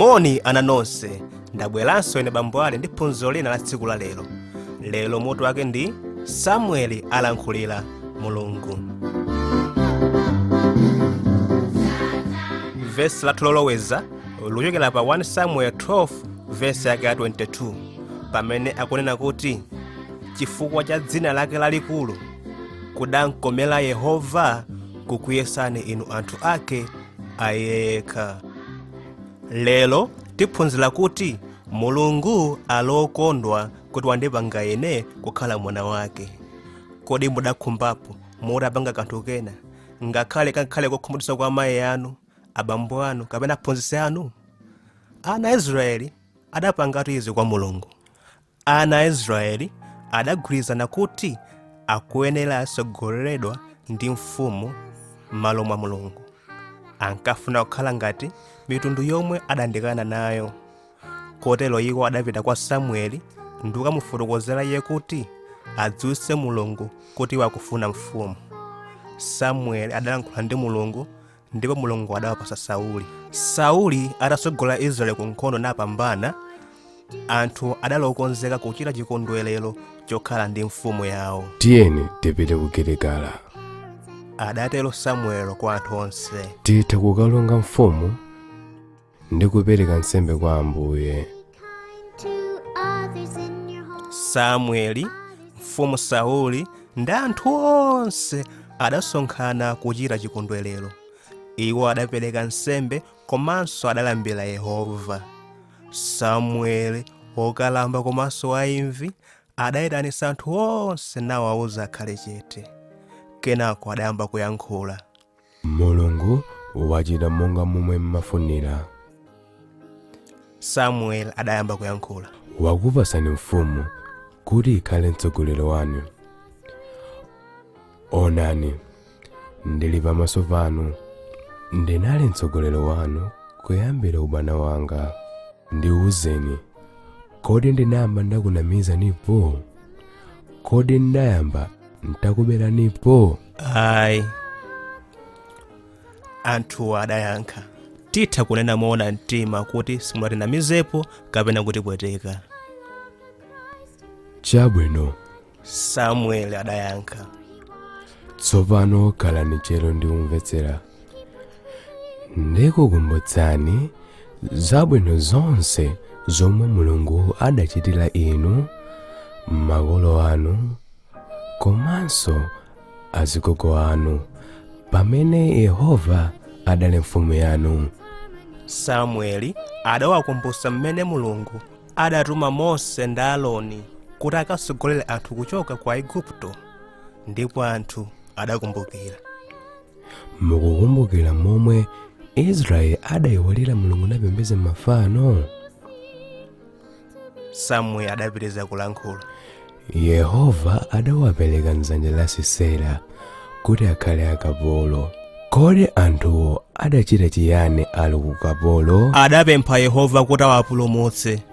Moni ana nonse, ndabweranso ine bambo Ale ndi phunziro lina la tsiku la lero. Lero mutu wake ndi Samueli alankhulira Mulungu. Vesi lathu loloweza luchokera pa 1 Samuel 12 vesi yake ya 22 pamene akunena kuti chifukwa cha dzina lake lalikulu kudamkomera Yehova kukuyesani inu anthu ake ayekha. Lero tiphunzira kuti Mulungu alokondwa kuti wandipanga ine kukhala mwana wake. Kodi mudakhumbapo mutapanga kanthu kena ngakhale kakhale kokhumudwitsa kwa amayi anu, abambo anu kapena aphunzitsi anu? Ana a Israeli adapangatu izi kwa Mulungu. Ana a Israeli adagwirizana kuti akuyenera atsogoleredwa ndi mfumu m'malo mwa Mulungu. Ankafuna kukhala ngati mitundu yomwe adandikana nayo. Kotero iwo adapita kwa Samueli ndi kukamufotokozera iye kuti adziwitse Mulungu kuti iwo akufuna mfumu. Samueli adalankhula ndi Mulungu ndipo Mulungu adawapatsa Sauli. Sauli atatsogola Israeli ku nkhondo napambana, anthu adali okonzeka kuchita chikondwerero chokhala ndi mfumu yawo. Tiyeni tipite ku Giligala, adatero Samueli kwa anthu onse. Titha kukalonga mfumu ndi kupereka nsembe kwa Ambuye. Samueli, mfumu Sauli ndi anthu onse adasonkhana kuchita chikondwerero. Iwo adapereka nsembe komanso adalambira Yehova. Samueli, wokalamba komanso waimvi, adayitanitsa anthu onse nawawuza akhale chete. Kenako adayamba kuyankhula. Mulungu wachita monga momwe mmafunira. Samueli adayamba kuyankhula. Wakupatsani mfumu kuti ikhale mtsogoleri wanu. Onani, ndili pamaso panu. Ndinali mtsogoleri wanu kuyambira ubwana wanga. Ndiwuzeni, kodi ndinayamba ndakunamizanipo? Kodi ndayamba ntakuberanipo? Ayi, anthuwo adayankha. Titha kunena moona mtima kuti simunatinamizepo kapena kutipweteka. Chabwino, Samueli adayankha. Tsopano khalani tcheru ndi kumvetsera. Ndikukumbutsani zabwino zonse zomwe Mulungu adachitira inu, makolo anu, komanso azigogo anu pamene Yehova adali mfumu yanu. Samueli adawakumbutsa mmene Mulungu adatuma Mose ndi Aroni kuti akatsogolere anthu kuchoka ku Aigupto, ndipo anthu adakumbukira. Mukukumbukira momwe Israeli adayiwalira Mulungu napembedza mafano? Samueli adapitiriza kulankhula. Yehova adawapereka mdzanja la Sisera kuti akhale akapolo. Kodi anthuwo adachita chiyani ali ku ukapolo? Adapempha Yehova kuti awapulumutse.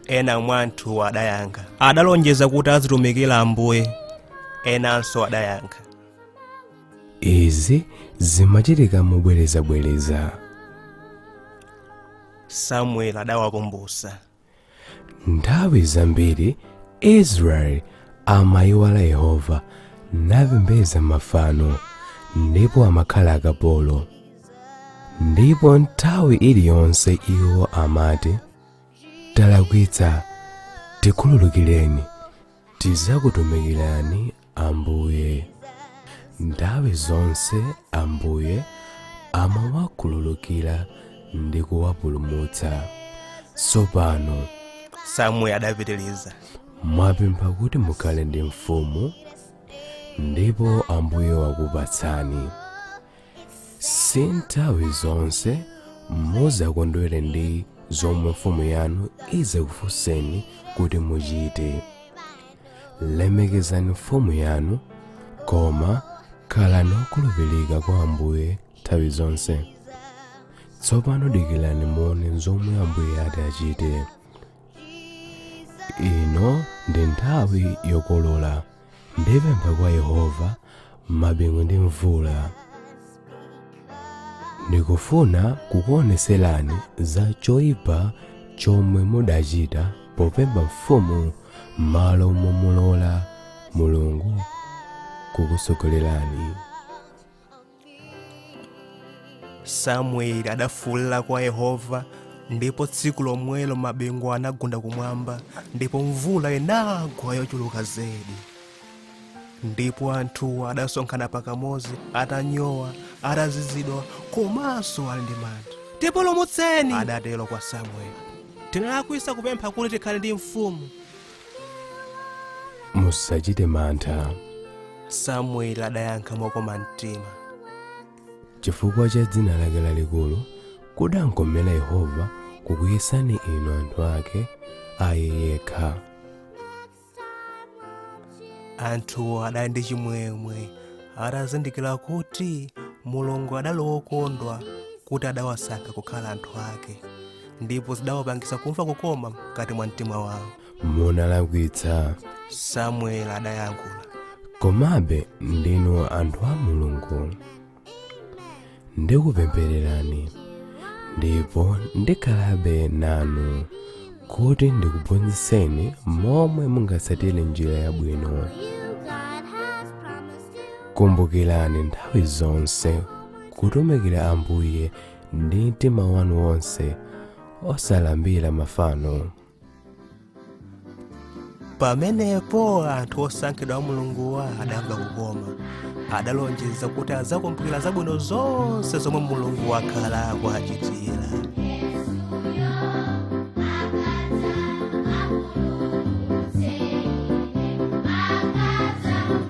Ena mwa anthuwo adayankha. Adalonjeza kuti azitumikira Ambuye. Enanso adayankha. Izi zimachitika mobwerezabwereza. Samueli adawakumbutsa. Nthawi zambiri Israeli amayiwala Yehova napembedza mafano ndipo amakhala akapolo. Ndipo nthawi iliyonse iwo amati, Talakwitsa, tikhululukireni, tidzakutumikirani Ambuye. Nthawi zonse Ambuye amawakhululukira ndi kuwapulumutsa. Tsopano, Samueli adapitiriza. Mwapempha kuti mukhale ndi mfumu, ndipo Ambuye wakupatsani. Si nthawi zonse mudzakondwere ndi zomwe mfumu yanu idzakufunseni kuti muchite. Lemekezani mfumu yanu, koma khalani okhulupirika kwa Ambuye nthawi zonse. Tsopano dikirani muone zomwe Ambuye ati achite. Ino ndi nthawi yokolola. Ndipempha kwa Yehova mabingu ndi mvula. Ndikufuna kukuoneserani za choyipa chomwe mudachita popempha mfumu m'malo momulola Mulungu kukusogolerani. Samueli adafuwulira kwa Yehova, ndipo tsiku lomwelo mabingu anagunda kumwamba, ndipo mvula inagwa yochuluka zedi. Ndipo anthuwo adasonkhana pakamodzi atanyowa, atazizidwa komanso ali ndi mantha. Tipulumutseni, adatero kwa Samueli. Tinalakwisa kupempha kuti tikhale ndi mfumu. Musachite mantha. Samueli adayankha mokoma mtima. Chifukwa cha dzina lake lalikulu, kudamkomera Yehova kukuyesani inu anthu ake a Iye yekha. Anthuwo adali ndi chimwemwe atazindikira kuti Mulungu adali wokondwa kuti adawasankha kukhala anthu ake, ndipo zidawapangisa kumva kukoma mkati mwa mtima wawo. Munalakwitsa. Samueli adayankhula. Komabe ndinu anthu a Mulungu. Ndikupemphererani, ndipo ndikhalabe nanu kuti ndikuphunzitseni momwe mungatsatire njira yabwino. Kumbukirani nthawi zonse kutumikira Ambuye ndi mtima wanu wonse, osalambira mafano. Pamenepo anthu osankhidwa a Mulunguwa adamva kukoma. Adalonjeza kuti adzakumbukira zabwino zonse zomwe Mulungu wakhala akuwachitira.